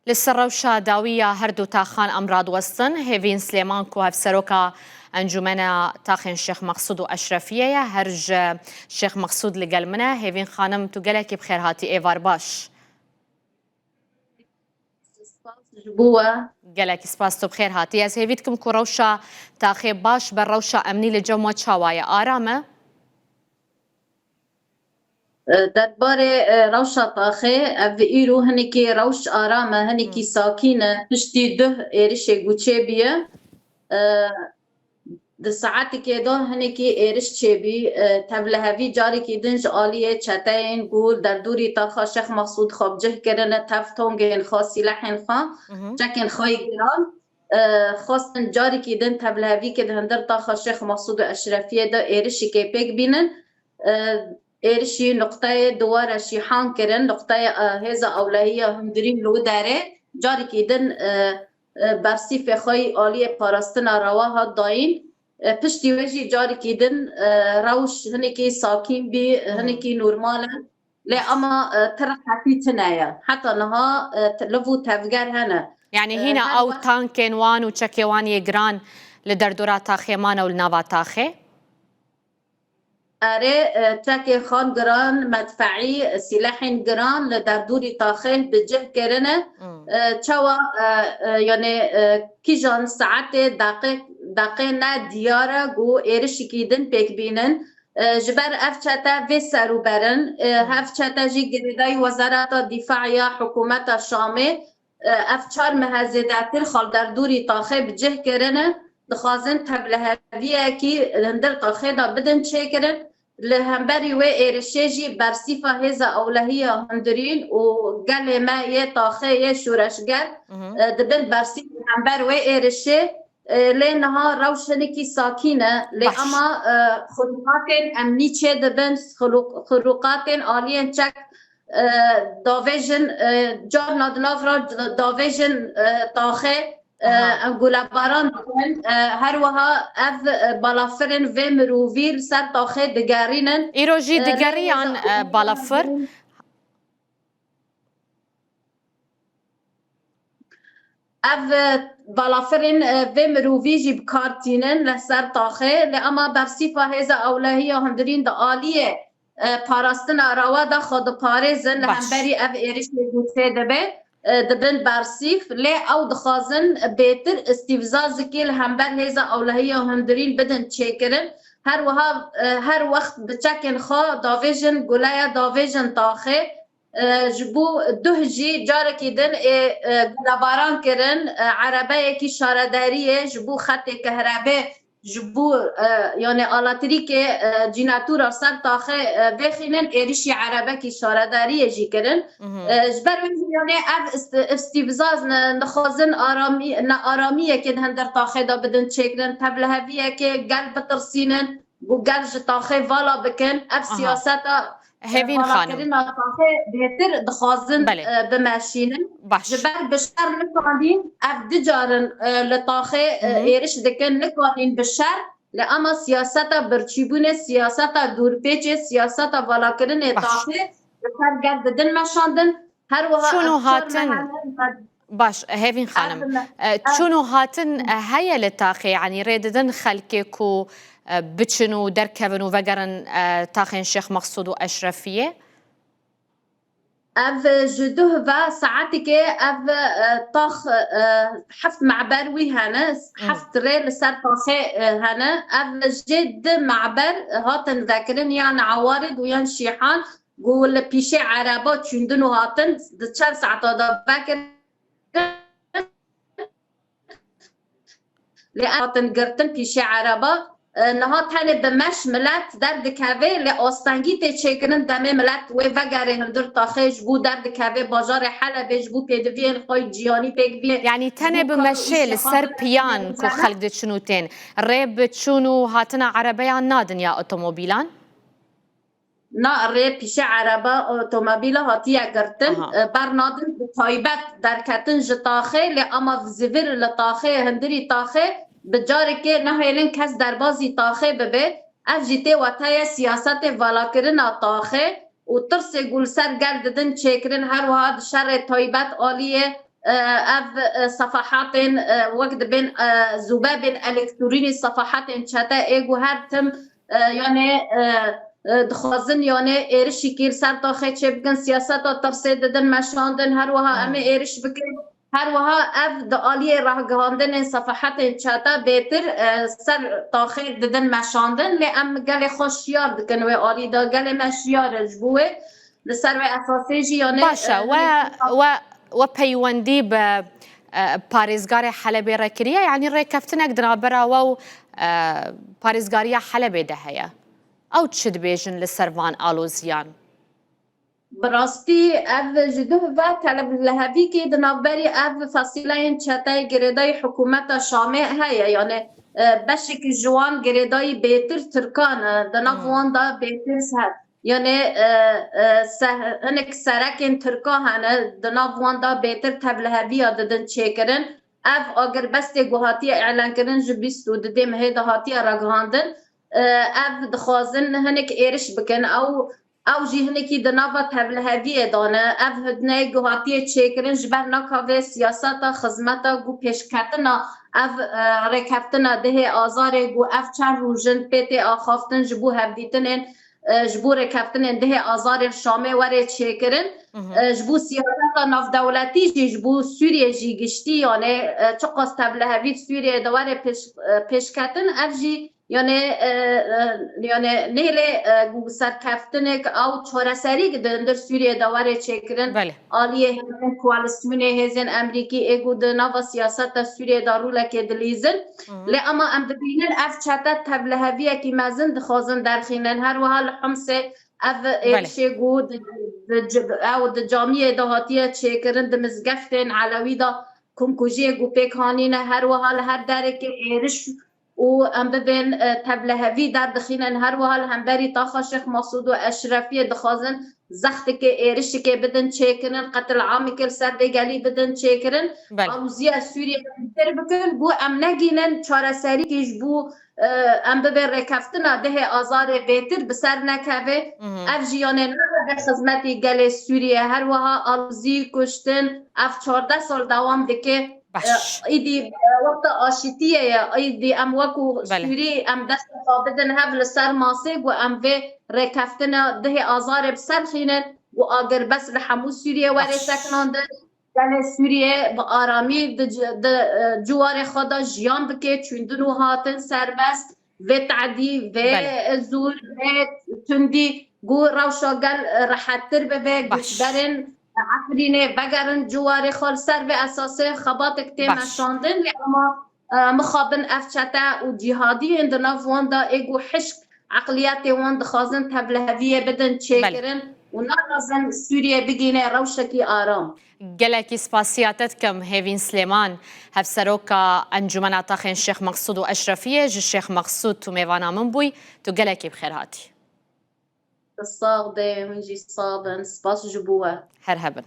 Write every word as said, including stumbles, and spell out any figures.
Li ser rewşa dawî ya her du taxan em radiwestin. Hêvîn Silêman ku hevseroka Encûmena Taxên Şêx Mexsûd û Eşrefiyê ye, her ji Şêx Mexsûd li gel min e. Hêvîn xanim, tu gelekî bi xêr hatî, êvar baş. Spas ji bo we. Gelekî spas, tu bi xêr hatî. Ez hêvî dikim ku rewşa taxê baş be, rewşa emnî li cem we çawa ye? Aram e? E, derbarê, e, rewşa taxê, ev îro hinekî rewş aram e, hinekî Hmm. sakîn e. Piştî duh êrişê ku çêbûye, e, di saetekê de hinekî êriş çêbî, e, tevlihevî carekî din ji aliyê çeteyên ku li derdorî taxa Şêx Mexsûd xwe bi cih kirine, tev tongên xwe, sîlehên xwe, Mhm. çekên xwe yê giran, e, xwestin carekî din tevlihevî ke di hundir taxa Şêx Mexsûd û Eşrefiyê de êrişikê pêk bînin. E, êrişî nuqteyê duware şîhan kirin, nuqteyê, e, hêza ewlehiya hundirîn li wî derê carekî din, e, e, bersîfê xwe yî aliyê parastina rewa hat dayîn. E, piştî wê jî carekî din, e, rewş hinekî sakîn bî, Hmm. hinekî normal e. Lê ama, e, ti rehetî tune ye. Heta niha, e, t-, liv û tevger hene. Yani E, hîna her ew wext tankên wan û çekê wan yê giran li derdora taxê mane û li nava taxê? Erê, e, çekê xan giran, medfeî, sîlehên giran li derdorî taxê bi cih kirine. Hmm. E, çawa, e, e, yani, e, kîjan saetê, deqê, deqê ne diyar e ku êrişikî din pêk bînin. E, ji ber ev çete vê serûber in. E, Hmm. hev çete jî girêdayî Wezareta Dîfa ya hikûmeta Şamê. E, ev çar mehe zêdetir xal derdorî taxê bi cih kirine, dixwazin tevliheviyekî li hundir taxê de bidin çêkirin. Li hemberî wê êrişê jî bersîfa hêza ewlehiya hundirîn û gelê me yê taxê yê şoreşger, Mhm. e, dibin bersîf li hember wê êrişê. E, lê niha rewş hinekî sakîn e. Lê Baş. ama, e, xirûqatên emnî çê dibin, xirûq-, xirûqatên aliyên çek, e, davêjin, e, carna di nav re davêjin, e, taxê, e, Aha. em gulebaran dikin. E, her wiha ev, e, balafirên vê mirovî li ser taxê digerînin. Îro jî E, digeriyan, lê e, balafir? Ev, e, balafirên, e, vê mirovî jî bi kar tînin li ser taxê, lê ama bersîfa hêza ewlehiya hundirîn di aliyê, e, parastina rewa de xwe diparêzin, li Baş. hemberî ev êrişê ku çê dibe, e, dibin bersîf, lê ew dixwazin bêtir îstîfzazikê li hember hêza ewlehiya hundirîn bidin çêkirin. Her wiha, e, her wext bi çekên xwe davêjin guleya davêjin taxê. E, ji bo duh jî carekî din ê, e, gulebaran kirin, e, erebeyekî şaredariyê ji bo xetê kehrebê, ji bo, e, yani alatirîkê, e, cînatûra ser taxê, e, vêxînin, êrişî erebekî şaredariyê jî kirin. Mhm. E, ji ber wê jî yani ev ist-, îstîfzaz ne, nixwazin aramî-, ne aramiyekê di hundir taxê de bidin çêkirin, tevliheviyekê gel bitirsînin. Ku gel ji taxê vala bikin, ev Aha. siyaseta, e, Hevîn xanim. valakirina taxê bêtir dixwazin, Belê. e, bimeşînin. Baş. Ji ber bi şer nikanîn, ev du carin, e, li taxê, e, Hı hı. êriş dikin, nikanîn bi şer, lê ama siyaseta birçîbûnê, siyaseta dûrpêçê, siyaseta valakirinê Baş. taxê li ser gel didin meşandin. Her wiha Çûn û ev çar hatin. mehe Baş, Hevîn xanim. Ev me-, E, ev çûn û hatin, e, heye li taxê, yanî rê didin xelkê ku, e, biçin û derkevin û vegerin, e, taxên Şêx Mexsûd û Eşrefiyê? Ev ji duh ve saetikê ev, e, tax, e, heft me'ber wî hene, Hmm. heft rê li ser taxê, e, hene. Ev jê di me'ber hatin vekirin, yan ewarid û yan şîhan. Ku li pîşê ereba çûndin û hatin di çend saeta de vekirin, lê hatin girtin pîşê ereba. E, niha tenê bi meş milet derdikeve, lê astengî tê çêkirin demê milet wê vegerê hundir taxê ji bo derdikeve bajarê Helebê, ji bo pêdiviyên xwe yî ciyanî pêk bî. Yanî tenê bi meşê li ser piyan ku xelk diçin û tên, rê bi çûn û hatina erebeyan nadin ya otomobîlan? Na rê pîşe ereba, otomobîla hatiye girtin, Aha. e, bernadin, bi taybet derketin ji taxê, lê ama zivir li taxê, hundirî taxê, bi carekê nehêlin kes derbazî taxê bibe. Ev jî tê weteye siyasetê valakirina taxê û tirsê ku li ser gel didin çêkirin, her wiha di şerê taybet aliyê, e, ev, e, sefahatên, e, wek dibên, e, zûbebên elektorînî, sefahatên çete ê ku her tim, e, yanê, e, e, dixwazin yanê êrişîkî li ser taxê çêbikin, siyaseta tirsê didin meşandin, her wiha em ê Hmm. êriş bikin. Her wiha ev di aliyê ragihandinên sefahetên çete bêtir, e, ser taxê didin meşandin, lê em gelê xwe şiyar dikin wê alî de, gelê me şiyar e ji bo wê. Li ser wê esasê jî, yanê, Baş e, e, we, hinek we, we peywendî bi, e, parêzgarê Helebê re kiriye, yanî rêkeftinek di navbera we û, e, parêzgariya Helebê de heye. Ew çi dibêjin li ser van aloziyan? Bi rastî ev ji duh ve tevlihevîkê di navberî ev fesîleyên çeteyê girêdayî hikûmeta Şamê heye. Yanî, e, beşekî ji wan girêdayî bêtir Tirkan e, di nav Hmm. wan de bêtir se-, yanî, e, e, se-, hinek serekên Tirka hene, di nav wan de bêtir tevliheviya didin çêkirin. Ev agirbestê ku hatiye îlankirin ji bîst û dudê mehê de hatiye ragihandin. E, ev dixwazin hinek êriş bikin. Ew Ew jî hinekî di nava tevliheviyê de ne. Ev hudneyê ku hatiye çêkirin ji ber naka vê siyaseta xizmeta ku pêşketina ev, e, rêkeftina dihê azarê ku ev çend roj in pê tê axaftin ji bo hevdîtinên, e, ji bo rêkeftinên dihê azarê li Şamê were çêkirin. Mhm. E, ji bo siyaseta navdewletî jî ji bo Sûriyê jî giştî, yanê, e, çiqas tevlihevî Sûriyê de were pêş, e, pêşketin, ev jî Yanê, e, e, yanê nêlê, e, serkeftinek ew çareserî di hundir Sûriyê de were çêkirin. Belê. Aliyê hêzên koalîsyonê, hêzên Emerîkî ê ku di nava siyaseta Sûriyê de rolekê dilîzin. Hı hı. Lê ama em dibînin ev çete tevliheviyekî mezin dixwazin derxînin. Her wiha li Himsê ev Belê. êrişê ku di, di, ew di camiyê de hatiye çêkirin, di mizgeftên Elewî de komkujiyê ku pêk hanîne. Her wiha li her derekê êriş û em bibên, e, tevlihevî derdixînin. Her wiha li hemberî taxa Şêx Mesûd û Eşrefiyê dixwazin zextikê êrişikê bidin çêkirin, qetilamikê li ser vê gelî bidin çêkirin. Belê. Alûziya Sûriyê kêmtir bikin, ku em negînin çareserîkî ji bo, e, em bibê rêkeftina dihê azarê bêtir bi ser nekeve. Mhm. Ev jî yanê nekeve xizmetî gelê Sûriyê. Her wiha alûzî, kuştin, ev çardeh sal dewam dike. Baş. E, îdî, e, wexta aşîtiyê ye. Îdî em wekû Belê. Sûrî em dest xwe bidin hev li ser masê ku em vê rêkeftina dihê azarê bi ser xînin ku agirbest li hemû Sûriyê were Baş. sekinandin. Gelê Sûriyê bi aramî di c-, di, e, ciwarê xwe de jiyan bike, çûndin û hatin serbest, vê tedî, vê Belê. zûr, vê tundî ku rewşa gel, e, rehettir bibe, Baş. goçberên Efrînê vegerin ciwarê xwe. Li ser vê esasê xebatek tê Baş. meşandin, lê ama, e, mixabin ev çete û cîhadiyên di nav wan de ê ku hişk eqliyetê wan dixwazin tevliheviyê bidin Belê. çêkirin û naxwazin Sûriyê bigihîne rewşekî aram. Gelekî spasiya te dikim Hêvîn Silêman, hevseroka Encûmena Taxên Şêx Meqsûd û Eşrefiyê. Ji Şêx Meqsûd tu mêvana min bûyî, tu gelekî bi xêr hatî. Sax be, hûn jî sax bin. Spas ji bo we. Her hebin.